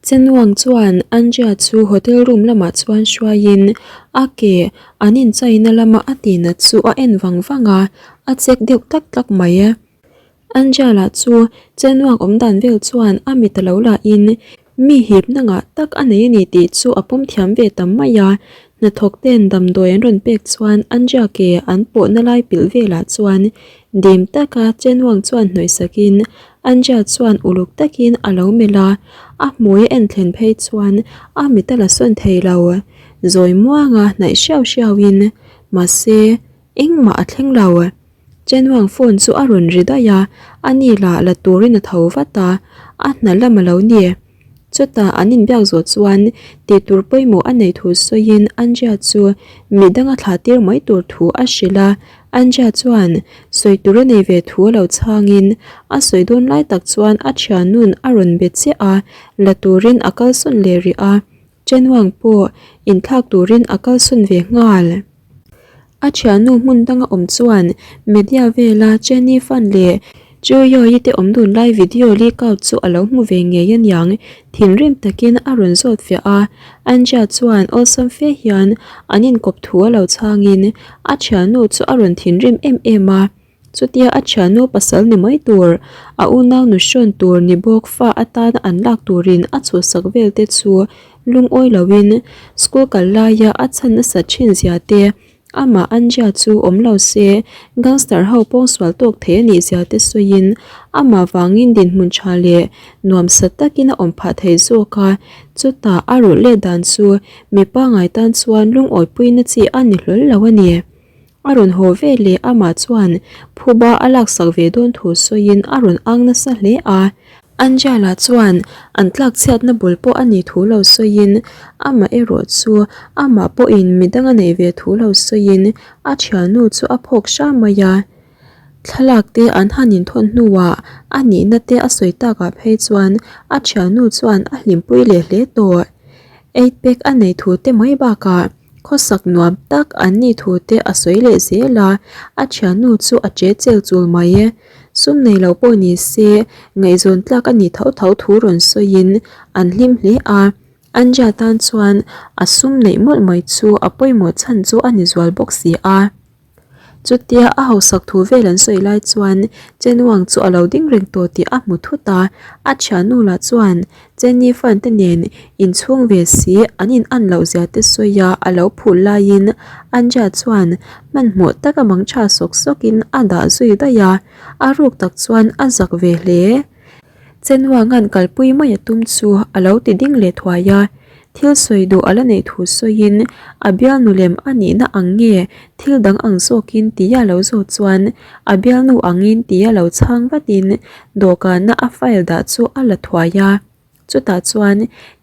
Chenwang chuan Anja chu hotel room lamah chuan hruaiin a ke an inchaina lama a tihnat chu a en vang vang a, a chek deuh tak tak mai. Anja lah chu Chenwang awm dan vel chuan a mit a lo lahin mi hipna ngah tak a nei a ni tih chu a pawm thiam ve ta mai a. Hnathawk ten damdawi an rawn pek chuan Anja ke an pawhna lai pilh velah chuan dim taka Chenwang chuan hnawih sakin Anja chuan uluk takin a lo melh a, a hmui a en thlen phei chuan a mit a la sawn thei lo. Zawi muanga hnaih hriau hriauin, mahse, engmah a thleng lo. Chenwang phone chu a rawn ri daih a, ani lah la turin a tho vat a, a hna lam a lo ni. Chutah an inbiak zawh chuan tih tur pawimawh a neih thu sawiin Andrea chu midang a thlah tir mai tur thu a hrilh a, Andrea chuan sawi tur a nei ve thu a lo chhangin a sawi dawn lai tak chuan a thianun a rawn be chiah a, la turin a kalsawn leh rih a, Chenwang pawh inthlak turin a kalsawn ve nghal. A thiannu hmun danga awm chuan media vela Jenny Fan leh Chu Yoi te awm dun lai video leak out chu a lo hmu ve ngei aniang, thinrim takin a rawn zawt fiah a. Anja chuan awlsam fe hian an inkawp thu a lo chhangin a thiannu chu a rawn thinrim em em a. Chutia a thiannu pasal ni mai tur, a unau nu hrawn tur ni bawk fa atana an lak turin a chhuhsak vel te chu lungawi loin school kal laia a chhan nasa thin zia te, amah Anja chu awm lo se gangster ho pawngsual tawk thei a nih zia te sawiin amah vangin dinhmun tha leh nuamsa takin a awm phah thei zawk a, chutah a rulh let dan chu mipa ngai tan chuan lungawipuina chi a ni hlawl lo a ni. A rawn haw ve leh amah chuan phuba a laksak ve dawn thu sawiin a rawn ang nasa hle a. Angela chuan an tlakchhiatna bul pawh a nih thu lo sawiin amah erawh chu amah pawhin midang a neih ve thu lo sawiin a thiannu chu a phawk hram mai a. Thlalak te an han inthawn hnuah a nihna te a sawi takah phei chuan a thiannu chuan a hlimpui leh hle tawh. Eight pack a neih thu te mai bakah Khawsak nuam tak an nih thu te a sawi leh zel a, a thiannu chu a che chel chul mai e. Sum nei lo pawh ni se, ngaihzawn tlak a nih tho tho thu rawn sawiin an hlim hle a. Anja tan chuan a sum neih mawlh mai chu a pawimawh chhan chu a ni zual bawk si a. Chutia a hausak thu vel an sawi lai chuan Chenwang chu a lo ding reng tawh tih a hmu thut a, a thiannu lah chuan Chenni fan te nen inchhung ve si an in an loh zia te sawi a a lo phul laiin Anja chuan hmanhmawh taka mang tha sawk sawk in a dah zui daih a, a ruk tak chuan a zak ve hle. Chenwanga'n kalpui mai a tum chu a lo ti ding leh thuai a, thil sawi duh a la neih thu sawiin a bialnu lem a nihna ang nge thil dang ang zawkin tia lo zawt chuan a bialnu angin tia lo chhang vatin dawhkana a file dah chu a la thuai a. Chutah chuan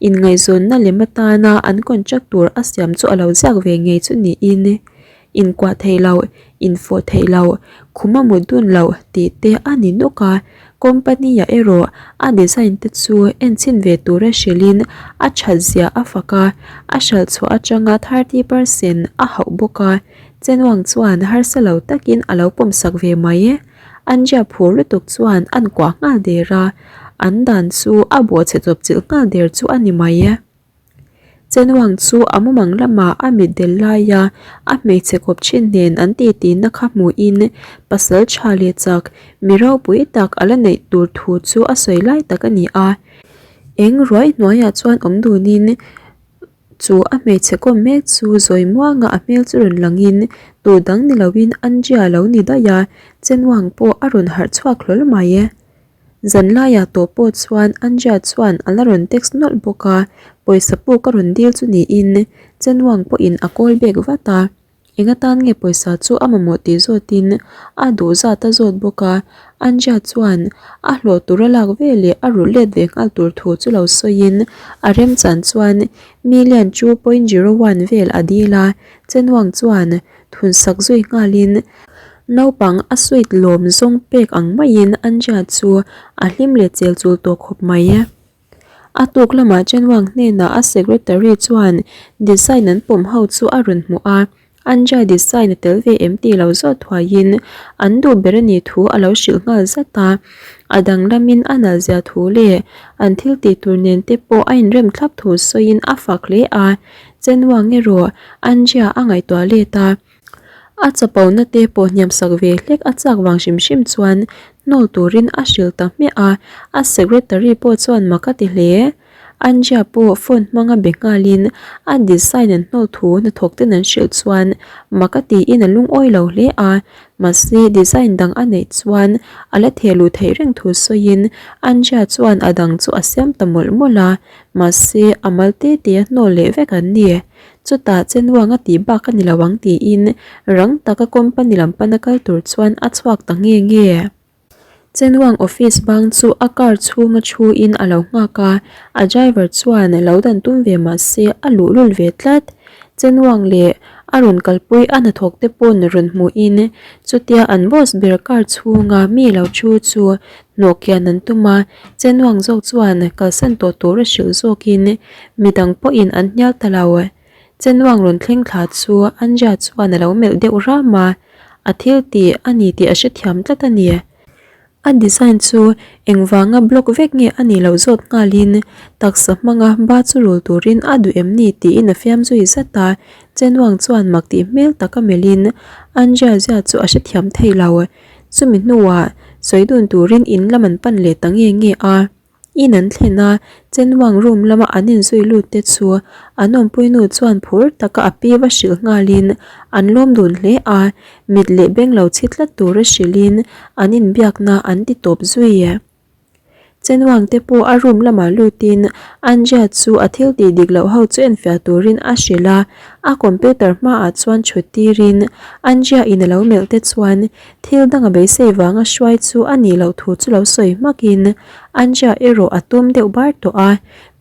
inngaihzawnna lem atana an contract tur a siam chu a lo ziak ve ngei chu niin inkuah theih loh, infawh theih loh, khum a mut dun loh tih te a ni nawk a, company ah erawh a design te chu enchhin ve tura hrilhin a that zia a fak a, a hralh chhuah atanga 30% a hauh bawk a, Chenwang chuan harsa lo takin a lo pawmsak ve mai. Anja phur lutuk chuan an kuah nghal der a, an dan chu a bawhchhe chawpchilh nghal der chu a ni mai. Chenwang chu a mumang lamah a mit del laia a hmeichhe kawp thin nen an titi na kha hmuhin pasal tha leh chak mi ropui tak a la neih tur thu chu a sawi lai tak a ni a. Eng ruai hnuaiah chuan awm dunin chu a hmeichhe kawm mek chu zawi muanga a hmel chu rawn langin tur dang ni loin Andrea a lo ni daih a, Chenwang pawh a rawn harh chhuak hlawl mai. Zanlaiah tawh pawh chuan Andrea chuan a la rawn text nawlh bawk a, pawisa puk a rawn dil chu niin Chenwang pawhin a call back vat a, eng atan nge pawisa chu a mamawh tih zawtin a duh zat a zawt bawk a, Andrea chuan a hlawh tur a lak ve leh a rulh let ve nghal tur thu chu lo sawiin a remchan chuan million 2.01 vel a dil a, Chenwang chuan thunsak zui nghalin Naupang a sweet lawm zawng pek ang maiin Anja chu a hlim leh chel chul tawh khawp mai. A tuk lamah Chenwang hnenah a secretary chuan design an pawm ho chu a rawn hmuh a, Anja design a tel ve em tih lo zawt thuaiin an duh ber a nih thu a lo hrilh nghal zat a. A danglamin a nalh zia thu leh an thil tih tur nen te pawh a inrem thlap thu sawiin a fak hle a, Chenwang erawh Andrea a ngaihtuah let a. A chapona te pawh hniam sak ve hlek a chak vang hrim hrim chuan hnawl turin a hrilh ta hmiah a, a secretary pawh chuan mak a ti hle. Andrea pawh phone hmanga be nghalin a design an hnawl thu hnathawk ten an hrilh chuan mak a tiin a lungawi lo hle a, mahse design dang a neih chuan a la theh luh theih reng thu sawiin Andrea chuan a dang chu a siam ta mawlh mawlh a, mahse a mal te te a hnawl leh vek an ni. Chutah Chenwang a tih bak a ni lo ang tiin rang taka company lam pana kal tur chuan a chhuak ta nge nge. Chenwang office bang chu a car chhunga thu in a lo nghak a, a driver chuan lo dan tum ve mah se a luhlul ve tlat. Chenwang leh a rawn kalpui a hnathawk te pawn rawn hmuhin chutia an boss ber car chhunga mi lo thu chu hnawh kian an tum a, Chenwang zawk chuan kalsan tawh tur a hrilh zawkin midang pawhin an hnial ta lo. Chenwang rawn thleng thla chu Anja chuan a lo melh deuh ram a, a thil tih a ni tih a hrethiam tlat a ni. A design chu engvanga block vek nge a nih loh zawt nghalin taksa hmanga ba chu rul turin a duh em ni tiin a fiam zui zat a, Chenwang chuan mak tih hmel taka melhin Anja zia chu a hrethiam thei lo. Chumi hnuah sawi dun turin in lam an pan leh ta nge nge a, in an thlen a, Chenwang room lama an inzui lut te chu an awmpui nu chuan phur taka a pi va hrilh nghalin an lawm dun hle a, mit leh beng lo chhi tlat tura hrilhin an inbiakna an ti tawp zui. Chenwang te pawh a room lamah lutin Andrea chu a thil tih dik loh ho chu enfiah turin a hrilh a, a computer hmaah chuan chhut tirin Andrea in a lo melh te chuan thil dang a beisei vanga hruai chu a nih loh thu chu lo sawi hmakin Andrea erawh a tum deuh bar tawh a,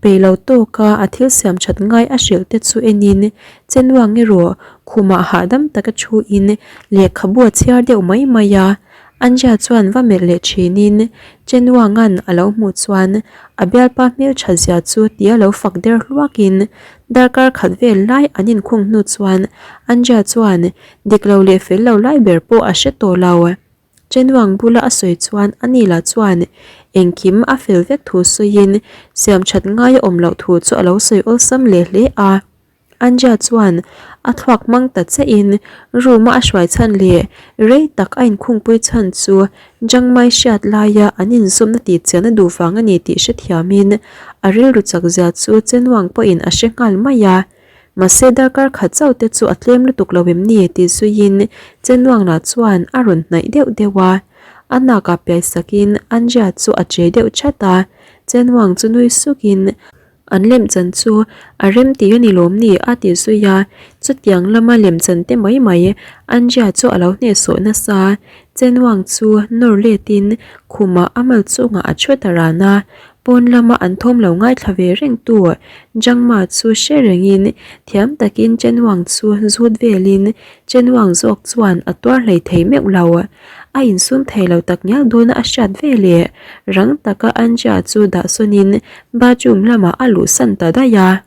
peih lo tawka a thil siam that ngai a hrilh te chu enin Chenwang erawh khumah hahdam taka thuin lehkhabu a chhiar deuh mai mai a. Anja chuan va melh leh thinin Chenwanga'n a lo hmuh chuan a bialpa hmeltha zia chu tia lo fak der hluakin darkar khat vel lai an inkhung hnu chuan Anja chuan dik lo leh fel lo lai ber pawh a hre tawh lo. Chenwang bula a sawi chuan ani lah chuan engkim a fel vek thu sawiin siamthat ngai a awm loh thu chu a lo sawi awlsam leh hle a. Anja chuan a thluak hmang ta chiahin room a a hruai chhan leh rei tak a inkhungpui chhan chu Jangmai hriat laia an inzawmna tih chian a duh vang a ni tih hrethiamin a rilru chak zia chu Chenwang pawhin a hre nghal mai a. Mahse darkar khat chauh te chu a tlem lutuk lo em ni tih zuiin Chenwang lah chuan a rawn hnaih deuh deuh a. A nakah piai sakin Anja chu a che deuh chat a, Chenwang chu nui sukin An lemchan chu a rem tih a ni lawm ni a ti zui a, chutiang lama lemchan te mai mai Andrea chu a lo hnehsawh nasa. Chenwang chu nawr letin khumah a mal chungah a thu ta ran a, pawn lama an thawm lo ngaithla ve reng tu Jangma chu hre rengin thiam takin Chenwang chu zut velin Chenwang zawk chuan a tuar hlei thei meuh lo. A insum thei lo tak ngial dawna a hriat ve leh rang taka Anja chu dah sawnin bathroom lamah a luhsan ta daih a.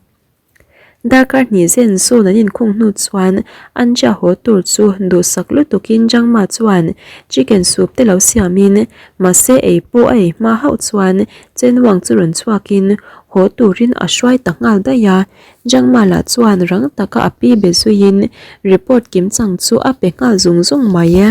Darkar hnih zen zawn an inkhung hnu chuan Anja haw tur chu duhsak lutukin Jangma chuan chicken soup te lo siamin mahse ei pawh a ei hma hauh chuan Chenwang chu rawn chhuakin haw turin a hruai ta nghal daih a. Jangma lah chuan rang taka a pi be zuiin report kim chang chu a pe nghal zung zung mai e.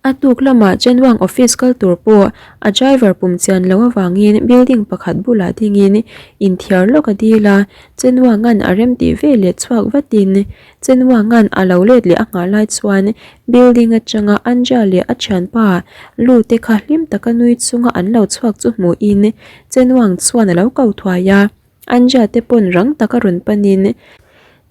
A tuk lamah Chenwang office kal tur pawh a driver pum chian loh avangin building pakhat bulah dingin inthiar lawk a dil a, Chenwanga'n a remtih ve leh chhuak vatin Chenwanga'n a lo let leh a nghah lai chuan building atanga Anja leh a thianpa Lu te kha hlim taka nui chunga an lo chhuak chu hmuhin Chenwang chuan a lo ko thuai a. Anja te pawn rang taka rawn panin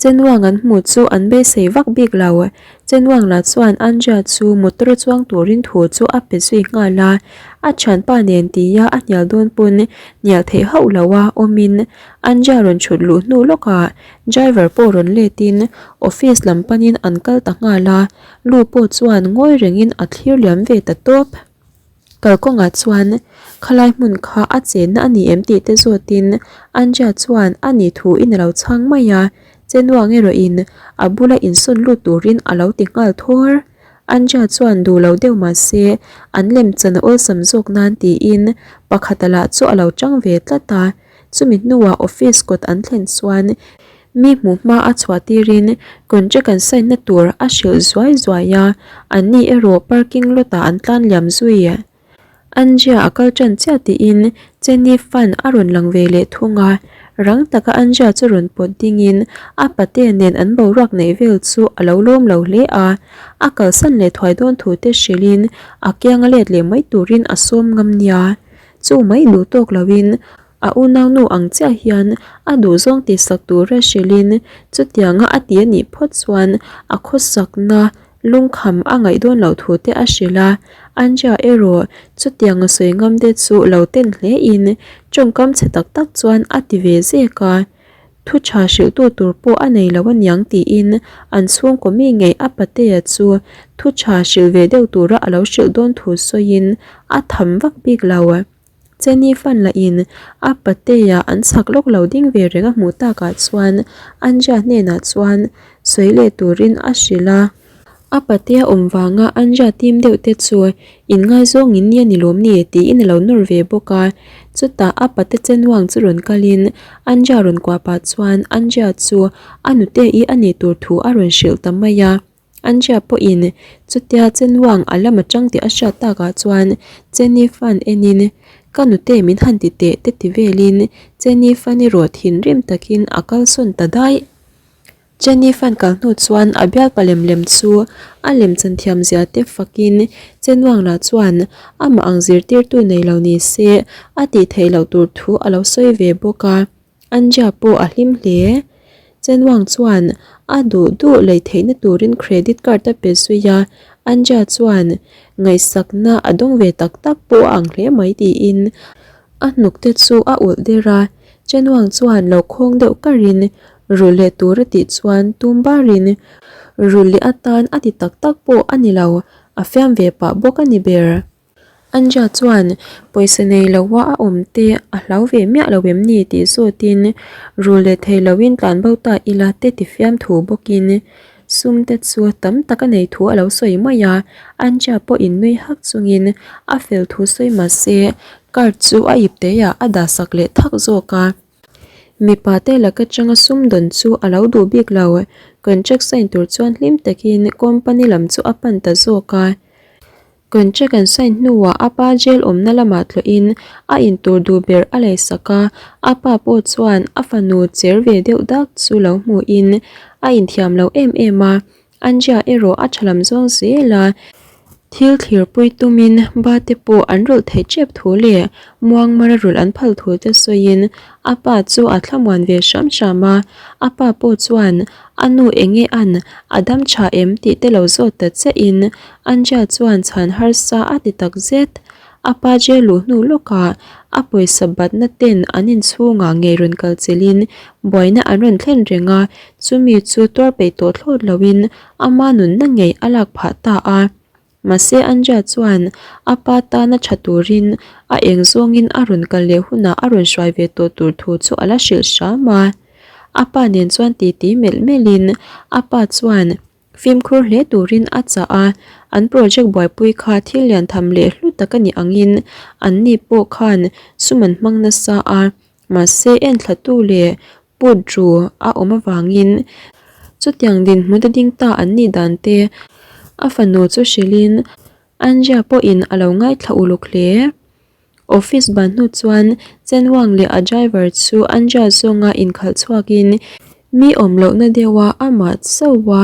Chenwang an hmuh chu an beisei vak bik lo. Chenwang lah chuan Anja chu motor a chuang turin thu chu a pe zui nghal a, a thianpa nen tia a hnial dawn pawn hnial theih hauh lo a awmin Anja rawn chhut luh hnu lawkah driver pawh rawn letin office lam panin an kal ta nghal a, Lu pawh chuan ngawi rengin a thlir liam ve ta tawp. Kalkawngah chuan khalai hmun kha a chenna a ni em tih te zawtin Andrea chuan a nih thu in a lo chhang mai a, Chenuang erawhin a bula insawn lut turin a lo ti nghal thawr. Anja chuan duh lo deuh mah se an lemchan a awlsam zawk nan tiin pakhata lah chu a lo tang ve tlat a. Chumi hnuah office kawt an thlen chuan mi hmuh hma a chhuah tirin contract an sign na tur a hrilh zuai zuai a, anni erawh parking lot ah an tlan liam zui. Anja a kal tan chiah tiin Jenny fan a rawn lang ve leh thung a, rang taka Anja chu rawn pawt dingin a pate nen an boruak neih vel chu a lo lawm lo hle a, a kalsan leh thuai dawn thu te hrilhin a kianga let leh mai turin a sawm ngam nia. Chu mai duh tawk loin a unaunu ang chiah hian a duhzawng tihsak tura hrilhin chutianga a ti a nih phawt chuan a khawsakna lungkham a ngaih dawn loh thu te a hrilh a. Anja erawh chutianga sawi ngam te chu lo ten hlein tawngkam chhe tak tak chuan a ti ve zek a. Thu tha hrilhtu tur pawh a nei lo aniang tiin an chhungkaw mi ngei a patea chu thu tha hrilh ve deuh tura a lo hrilh dawn thu sawiin a tham vak bik lo. Jenny fan lahin a patea an chhak lawk lo ding ve reng a hmuh takah chuan Anja hnenah chuan sawi leh turin a hrilh a. A patea awm vanga Anja tim deuh te chu inngaizawng in nia ni lawm ni tiin a lo nawr ve bawk a. Chutah a pate chenuang chu rawn kalin Anja rawn kuah pah chuan Anja chu a nute i a nih tur thu a rawn hrilh ta mai a. Anja pawhin chutia chenuang a lam atang tih a hriat takah chuan Jenny fan enin ka nute min han ti teh te ti velin Jenny fan erawh thinrim takin a kalsawn ta daih. Jenny fan kal hnu chuan a bialpa lem lem chu a lemchan thiam zia te fakin Chenuang lah chuan amah ang zirtirtu nei lo ni se a tih theih loh tur thu a lo sawi ve bawk a, Anja pawh a hlim hle. Chenuang chuan a duh duh lei theihna turin credit card a pe zui a, Anja chuan ngaihsakna a dawng ve tak tak pawh a ang hle mai tiin a hnuk te chu a ulh der a, Chenuang chuan lo khawng deuh karin Rulh leh tur a tih chuan tum barin rulh leh atan a ti tak tak pawh a ni lo, a fiam ve pah bawk a ni ber. Anja chuan pawisa nei loa a awm te a hlau ve miah lo em ni tih zawtin rulh leh thei loin tlan bo ta ila te ti fiam thu bawkin sum te chu tam tak a nei thu a lo sawi mai a, Anja pawhin nui hak chungin a fel thu sawi mahse card chu a ip teiah a dah sak leh thak zawk a. Mipa te laka changa sumdawn chu a lo duh bik lo. Contract sign tur chuan hlim takin company lam chu a pan ta zawk a. Contract an sign hnuah a pa jail awmna lamah tlawhin a intur duh ber a leisak a, a pa pawh chuan a fanu cher ve deuh dak chu lo hmuhin a inthiam lo em em a. Anja erawh a tha lam zawng zel a, thil thlirpui tumin ba te pawh an rawlh theih tep thu leh muangmara rawlh an phal thu te sawiin a pa chu a thlamuan ve hram hram a, a pa pawh chuan a nu enge an a dam tha em tih te lo zawt ta chiahin Anja chuan chhan harsa a ti tak zet. A pa jail luh hnu lawkah a pawisa batna ten an inchhungah ngei rawn kal chilhin buaina an rawn thlen reng a, chumi chu tuar peih tawh thlawt loin ama nunna ngei a lak phah ta a. Mahse Anja chuan a pa tana tha turin a eng zawngin a rawn kal leh hunah a rawn hruai ve tawh tur thu chu a la hrilh hram a. A pa nen chuan titi melh melhin a pa chuan Fimkhur hle turin a chah a, an project buaipui kha thil lian tham leh hlu tak a nih angin anni pawh khan sum an hmang nasa a, mahse enthlatu leh put ru a awm avangin chutiang dinhmun a ding ta an nih dan te a fanu chu hrilhin Anja pawhin a lo ngaithla uluk hle. Office ban hnu chuan Chen Wang leh a driver chu Anja zawnga inkhalh chhuakin mi awm lohna deuha amah chauha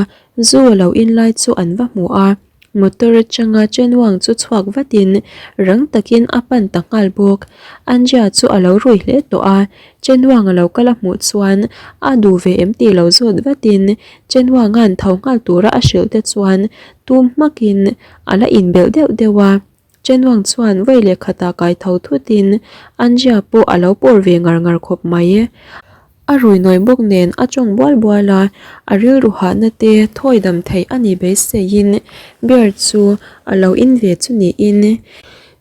zu a lo in lai chu an va hmu a. Motor atanga Chen Wang chu chhuak vatin rang takin a pan ta nghal bawk. Anja chu a lo rui hle tawh a, Chen Wang a lo kal a hmuh chuan a duh ve em tih lo zawt vatin Chen Wang-a'n tho nghal tura a hrilh te chuan tum hmakin a la inbelh deuh deuh a. Chenwang chuan vawi leh khatah kai tho thutin Anjia pawh a lo pawr ve ngar ngar khawp mai. A rui nawi bawk nen a tawng bual bual a, a rilru hahna te thawi dam theih a ni beiseiin beer chu a lo in ve chu niin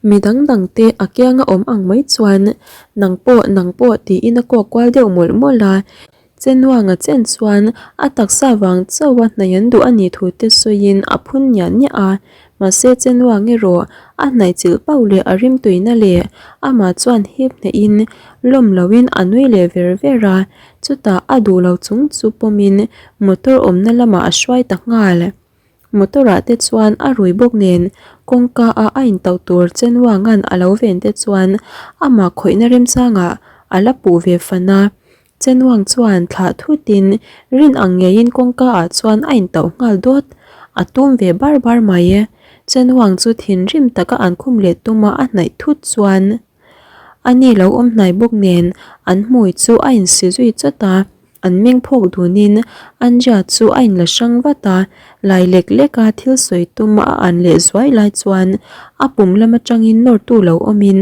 mi dang dang te a kianga awm ang mai chuan nang pawh nang pawh tiin a kawk kual deuh mawlh mawlh a. Chenuanga chen chuan a taksa vang chauha hnaih an duh a nih thu te sawiin a phun niah niah a, mahse Chenuang erawh a hnaih chilh pauh leh a rimtuina leh amah chuan hip hnehin lawm loin a nui leh ver ver a, chutah a duh lo chung chu pawmin motor awmna lamah a hruai ta nghal. Motor ah te chuan a rui bawk nen kawngka a a intauh tur Chenwanga'n a lo ven te chuan amah khawihna remchangah a la puh ve fan a. Chenwang chuan thlah thutin rin ang ngeiin kawngka ah chuan a intauh nghal dawt. A tum ve bar bar mai. Chenwang chu thinrim taka an khum leh tuma a hnaih thut chuan a ni lo awm hnai bawk nen an hmui chu a insi zui chawt a. An meng phawk dunin Anja chu a inla hrang vat a, lai lek leka thil sawi tum a an leh zuai lai chuan a pum lam atangin nawrtu lo awmin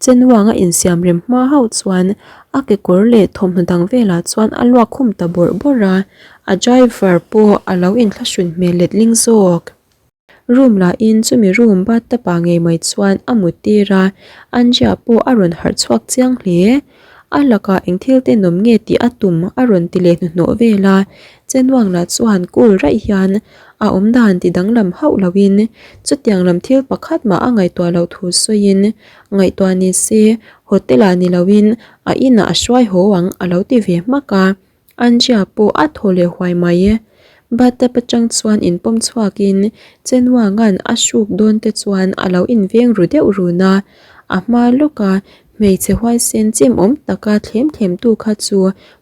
Chenwanga insiam rem hma hauh chuan a kekawr leh thawmhnaw dang velah chuan a luak khum ta bawrh bawrh a, a driver pawh a lo inthlahrun hmel letling zawk. Room lahin chumi room bathtub ah ngei mai chuan a mut tir a, Anjia pawh a rawn harh chhuak chiang hle. A lakah eng thil tenawm nge tih a tum a rawn ti leh hnuhnawh vel a, Chenwang lah chuan cool raih hian a awm dan ti danglam hauh loin chutiang lam thil pakhat mah a ngaihtuah loh thu sawiin ngaihtuah ni se hotel ah ni loin a inah a hruai haw ang a lo ti ve hmak a. Anjia pawh a thaw leh huai mai e. Bathtub atang chuan inpawm chhuakin Chenwanga'n a hruk dawn te chuan a lo inveng ru deuh run a. A hma lawka hmeichhe huaisen chimawm taka thlem thlemtu kha chu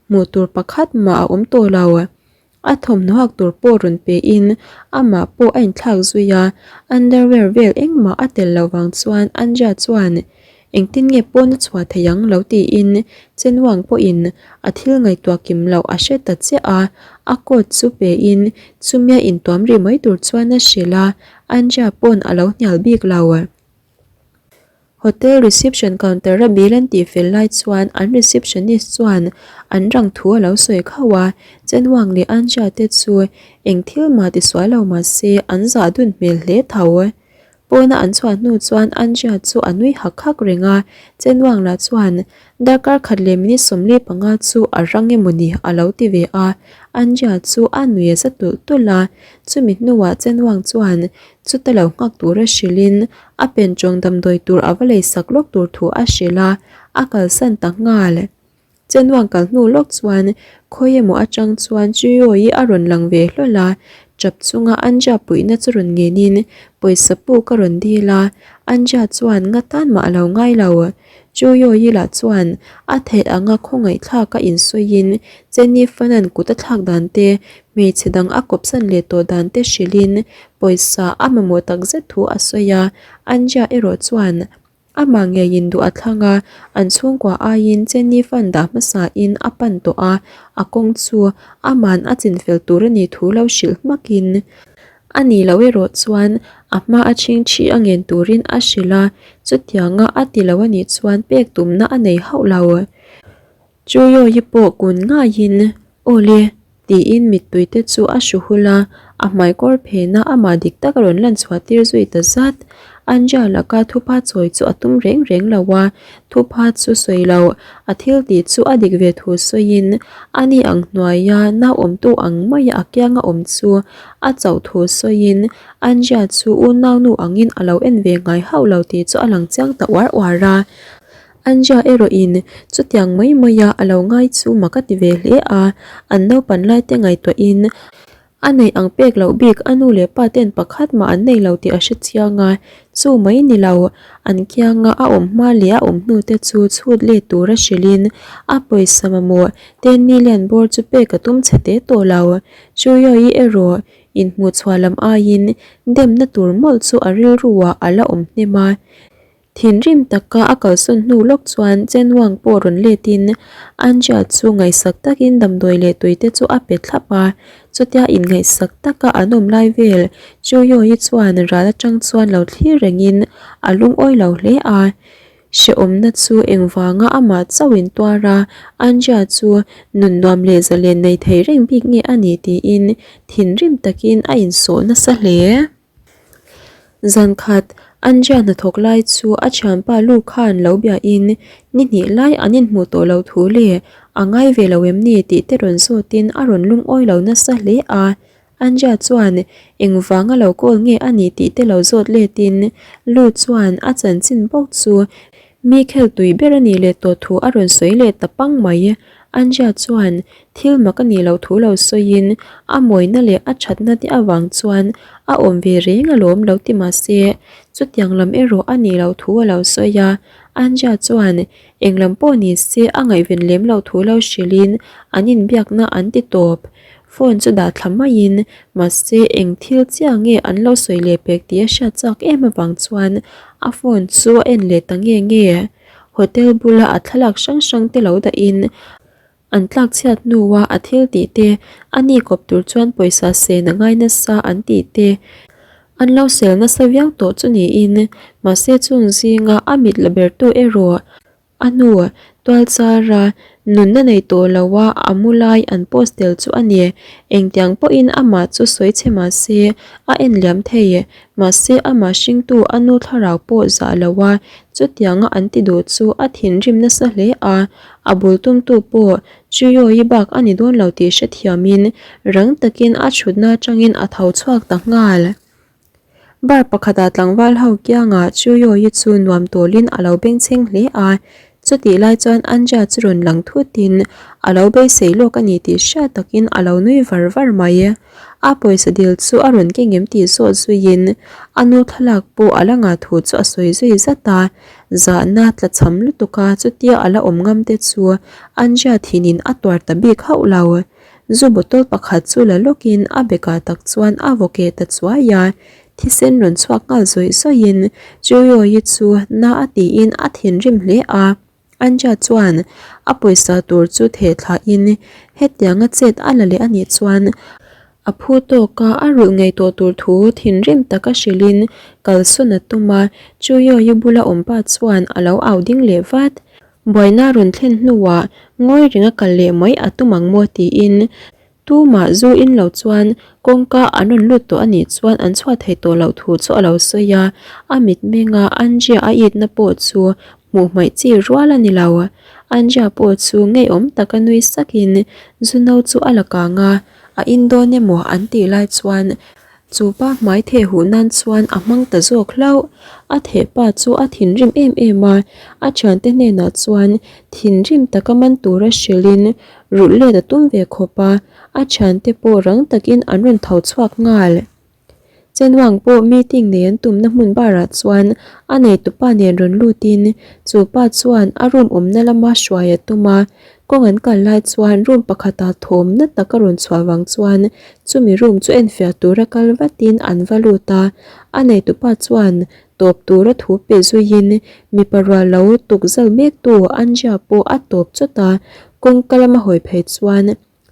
hmuh tur pakhat mah a awm tawh lo. A thawmhnaw hak tur pawh rawn pein amah pawh a inthlak zui a, underwear vel engmah a tel loh vang chuan Anjia chuan Engtin nge pawn a chhuah thei ang lo tiin Chenwang pawhin a thil ngaihtuah kim loh a hre ta chiah a, a coat chu pein chumia intuam rih mai tur chuan a hrilh a, Anja pawn a lo hnial bik lo. Hotel reception counter a bill an tih fel lai chuan an receptionist chuan an rang thu a lo sawi khauh a, Chenwang leh Anja te chu eng thil mah tisual lo mah se an zah dun hmel hle tho. Pawna an chhuah hnu chuan Andrea chu a nui hak hak reng a, Chenwang lah chuan darkar khat leh minute 15 chu a rang emawni a lo ti ve a, Andrea chu a nui a za tulh tulh a, chumi hnuah Chenwang chuan chuta lo nghak tura hrilhin a pen tawng damdawi tur a va leisak lawk tur thu a hrilh a, a kalsan ta nghal. Chenwang kal hnu lawk chuan khawi emaw atang chuan Chiyoyi a rawn lang ve hlawl a, tap chunga Anja puihna chu rawn ngenin pawisa puk a rawn dil a, Anja chuan nga tan mah a lo ngai lo. Chiyoyi lah chuan a theih anga khawngaihthlak a insawiin Jenny Fanan kut a thlak dan te, hmeichhe dang a kawpsan leh tawh dan te hrilhin pawisa a mamawh takzet thu a sawi a, Anja erawh chuan Amah ngeiin duh a thlang a, an chhungkua aiin Jenny fan dah hmasain a pan tawh a, a kawng chu ama'n a chinfel tur a nih thu lo hrilh hmakin a nih loh erawh chuan a hma a chhingchhi a ngen turin a hrilh a, chutianga a ti lo a nih chuan pek tumna a nei hauh lo. Chuyawi pawh kun ngaiin, Awle, tiin mittui te chu a hru hul a, a hmaikawr phena amah dik tak a rawn lan chhuah tir zui ta zat. Anja laka thupha chawi chu a tum reng reng lo a, thupha chu sawi lo, a thil tih chu a dik ve thu sawiin ani ang hnuaia nauawmtu ang maia a kianga awm chu a chauh thu sawiin Anja chu unaunu angin a lo en ve ngai hauh lo tih chu a lang chiang ta uar uar a. Anja erawhin chutiang mai maia a lo ngai chu mak a ti ve hle a, an naupan lai te ngaihtuahin a neih ang pek loh bik a nu leh pa ten pakhat mah an nei lo tih a hre chiang a, chu mai ni lo, an kianga a awm hma leh a awm hnu te chu chhut let tura hrilhin a pawisa mamawh 10 million bawr chu pek a tum chhe te tawh lo. Chuyawi erawh inhmuhchhuah lam aiin demna tur mawlh chu a rilruah a la awm hnem a. Thinrim taka a kalsawn hnu lawk chuan Chenwang pawh rawn letin Anja chu ngaihsak takin damdawi leh tui te chu a pe thlap a, chutia inngaihsak taka an awm lai vel Chuyoyi chuan ral atang chuan lo thlir rengin a lungawi lo hle a, hrehawmna chu engvanga amah chauhin tuar a, Anja chu nun nuam leh zalen nei thei reng bik nge a ni tiin thinrim takin a insawh nasa hle. Zan khat, Andrea hnathawk lai chu a thianpa Lu khan lo biain ni hnih lai an inhmuh tawh lo thu leh a ngai ve lo em ni tih te rawn zawtin a rawn lungawi lo nasa hle a. Andrea chuan engvanga lo call nge a nih tih te lo zawt letin Lu chuan a chanchin bawk chu mi khel tui ber a nih leh tawh thu a rawn sawi leh ta pang mai. Andrea chuan Thil mak a nih loh thu lo sawiin a mawina leh a thatna te avang chuan a awm ve reng alawm lo ti mah se, chutiang lam erawh a nih loh thu a lo sawi a. Anja chuan eng lam pawh ni se a ngaihven lem loh thu lo hrilhin an inbiakna an ti tawp. Phone chu dah thla maiin mahse eng thil chiah nge an lo sawi leh pek tih a hriat chak em avang chuan a phone chu a en leh ta nge nge. Hotel bula a thlalak hrang hrang te lo dahin An tlak chhiat hnua a thil tih te, a ni kawp tur chuan pawisa sen a ngai nasa an tih te an lo sel nasa viau tawh chu niin, mahse chung zinga a mit la bertu erawh a hnu tual chara nunna nei tawh loa a mu lai an post tel chu a ni. Engtiang pawhin amah chu sawi chhe mahse a en liam thei, mahse amah hringtu a nu thlarau pawh zah loa chutianga an ti duh chu a thinrim nasa hle a. A bul tumtu pawh Chuyawi bak a ni dawn lo tih hrethiamin rang takin a chhutna atangin a tho chhuak ta nghal. Bar pakhatah tlangval ho kiangah Chuyawi chu nuam tawlin a lo bengchheng hle a, chutih lai chuan Anja chu rawn lang thutin a lo beisei lawk a ni tih hriat takin a lo nui var var mai. A pawisa dil chu a rawn keng em tih zawh zuiin a nu thlalak pawh a la ngah thu chu a sawi zui zat a. Zahna tla cham lutuk a, chutia a la awm ngam te chu Anja thinin a tuar ta bik hauh lo. Zu bottle pakhat chu la lawkin a bekah tak chuan a vaw keh ta chuai a, thisen rawn chhuak nghal zawih zawihin Chuyoyi chu na a tiin a thinrim hle a. Anja chuan a pawisa tur chu theh thlahin hetianga chet a la leh a nih chuan A phu tawka a rulh ngei tawh tur thu thinrim taka hrilhin kalsawn a tum a, Chuyoyi bula awm pa chuan a lo au ding leh vat. Buaina rawn thlen hnuah ngawi renga kal leh mai a tum ang maw tiin tumah zu in lo chuan kawngka an rawn lut tawh a nih chuan an chhuah thei tawh loh thu chu a lo sawi a, a mitmenga Anjia a itna pawh chu hmuh hmaih chi rual a ni lo. Anjia pawh chu ngeiawm taka nui sakin zu no chu a la kang a. A in dawn emaw an tih lai chuan chu pa hmai theh huh nan chuan a hmang ta zawk hlauh. A theh pa chu a thinrim em em a, a thiante hnenah chuan thinrim taka man tura hrilhin rulh let a tum ve khawp a, a thiante pawh rang takin an rawn tho chhuak nghal. Chenwang pawh meeting nei an tumna hmun barah chuan a neitupa nen rawn lutin chu pa chuan a room awmna lama hruai a tum a, kawng an kal lai chuan room pakhatah thawm na tak a rawn chhuah vang chuan chumi room chu enfiah tura kal vatin an va lut a, a neitupa chuan tawp tura thu pe zuiin mipa rual lo tukzal mektu Anja pawh a tawp chawt a, kawngka lama hawi phei chuan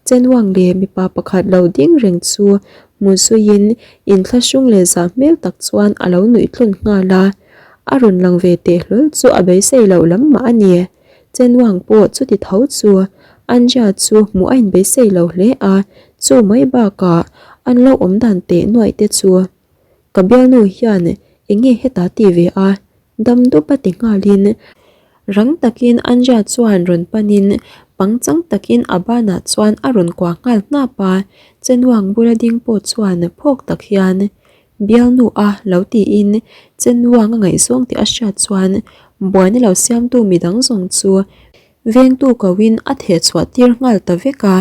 Chenwang leh mipa pakhat lo ding reng chu hmu zuiin inthlahrung leh zah hmel tak chuan a lo nuih tlawn nghal a. A rawn lang ve teh hlawl chu a beisei loh lam mah a ni. Chenwang pawh chuti tho chu Anja chu hmuh a inbeisei lo hle a, chu mai bakah an lo awm dan teh nuaih te chu ka bialnu hian eng nge heta ti ve a? Dam dup a ti nghalin rang takin Anja chuan rawn panin pangchang takin a banah chuan a rawn kuah nghal hnap a, Chenuang bula ding pawh chuan phawk tak hian Bialnu a lo tiin Chenuang a ngaihzawng tih a hriat chuan buaina lo siamtu midang zawng chu vengtu koin a thehchhuah tir nghal ta vek a.